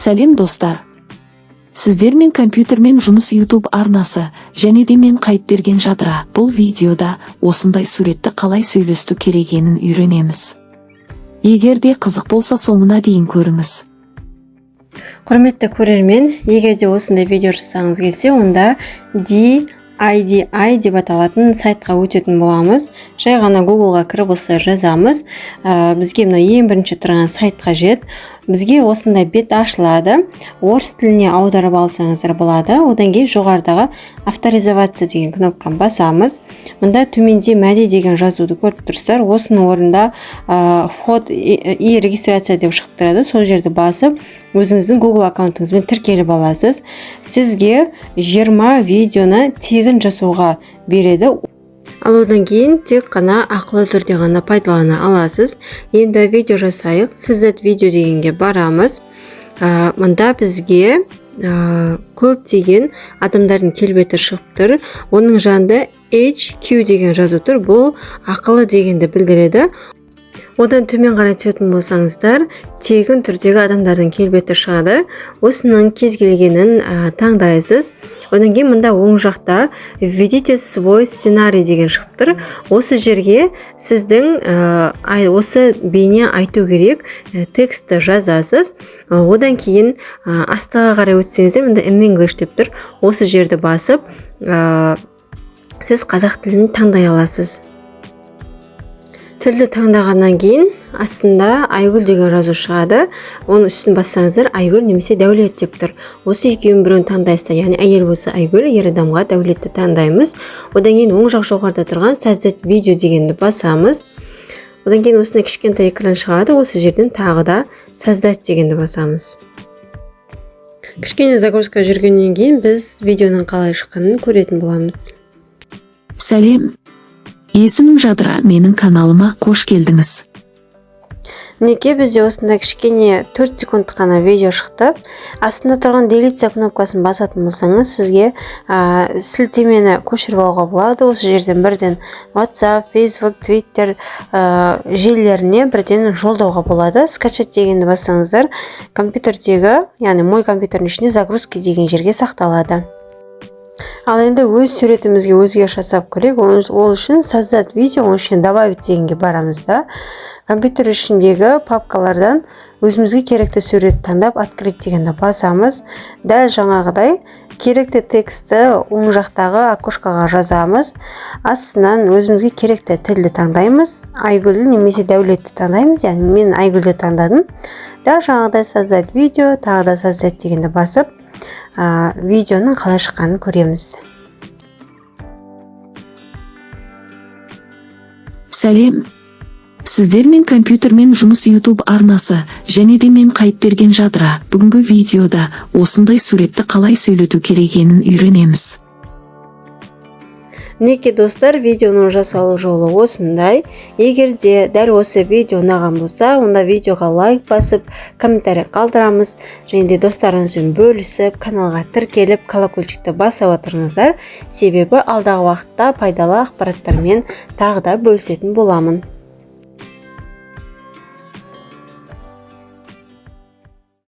Сәлем, достар! Сіздермен компьютермен жұмыс YouTube арнасы және де мен, Қайыпберген Жадыра. Бұл видеода осындай суретті қалай сөйлесту керек екенін үйренеміз. Егер де қызық болса, соңына дейін көріңіз. Құрметті көрермен, егер де осындай видео жасағыңыз келсе, онда D-IDI деп аталатын сайтқа өтетін боламыз. Жай ғана Гуглға кіріп, осылай жазамыз. Бізге мына ең бірінші тұрған сайт қажет. Бізге осындай бет ашылады. Орыс тіліне аударып алсаңыздар болады. Одан кейін жоғарыдағы «Авторизоваться» деген кнопканы басамыз. Мында төменде «Мәди» деген жазуды көріп тұрсыздар. Осының орнында «Вход и регистрация» деп шығып тұрады. Сол жерді басып, өзіңіздің Google аккаунтыңызбен тіркеліп аласыз. Сізге 20 видеоны тегін жасауға береді, ал одан кейін тек қана ақылы түрде ғана пайдалана аласыз. Енді видео жасайық. «Создать видео» дегенге барамыз. Мында бізге көптеген адамдардың келбеті шығып тұр. Оның жанында HQ деген жазу тұр. Бұл ақылы дегенді білдіреді. Одан төмен қарай түсетін болсаңыздар, тегін түрдегі адамдардың келбеті шығады. Осының кез келгенін таңдайсыз. Одан кейін мында оң жақта «Введите свой сценарий» деген шығып тұр. Осы жерге сіздің осы бейне айту керек текстті жазасыз. Одан кейін астыға қарай өтсеңіздер, мында «In English» деп тұр. Осы жерді басып, сіз қазақ тілін таңдай аласыз. Тілді таңдағаннан кейін астында «Айгүл» деген жазу шығады. Оның үстін бассаңыздар, «Айгүл» немесе «Дәулет» деп тұр. Осы екеуінің біреуін таңдайсыздар, яғни әйел болса Айгүл, ер адамға Дәулетті таңдаймыз. Одан кейін оң жақ жоғарыда тұрған «Создать видео» дегенді басамыз. Одан кейін осындай кішкентай экран шығады. Осы жерден тағы да «Создать» дегенді басамыз. Кішкене загрузка жүргеннен кейін біз видеоның қалай шыққанын көретін боламыз. Сәлем! Есімім Жадыра, менің каналыма қош келдіңіз. Мінекей, бізде осындай кішкене 4 секунд қана видео шықты. Астында тұрған «Делиться» кнопкасын басатын болсаңыз, сізге сілтемені көшіріп алуға болады. Осы жерден бірден WhatsApp, Facebook, Twitter желілеріне бірден жолдауға болады. «Скачать» дегенді бассаңыздар, компьютердегі, яғни «Мой компьютердің» ішінде «Загрузки» деген жерге сақталады. Ал енді өз суретімізге өзгеріс жасап көрейік. Ол үшін «Создать видео», оның ішіне «Добавить» дегенге барамыз да, компьютер ішіндегі папкалардан өзімізге керекті суретті таңдап, «Открыть» дегенді басамыз. Дәл жаңағыдай керекті текстті оң жақтағы окошкаға жазамыз. Астынан өзімізге керекті тілді таңдаймыз. Айгүл немесе Дәулетті таңдаймыз, яғни мен Айгүлді таңдадым. Дәл жаңағыдай «Создать видео», тағы да «Создать» дегенді басып, видеоның қалай шыққанын көреміз. Сәлем! Сіздермен компьютермен жұмыс YouTube арнасы және де мен, Қайыпберген Жадыра. Бүгінгі видеода осындай суретті қалай сөйлету керек екенін үйренеміз. Мінекей, достар, видеоның жасалу жолы осындай. Егер де дәл осы видео ұнаған болса, онда видеоға лайк басып, комментарий қалдырамыз және де достарыңызбен бөлісіп, каналға тіркеліп, колокольчикті баса отырыңыздар. Себебі алдағы уақытта пайдалы ақпараттармен тағы да бөлісетін боламын.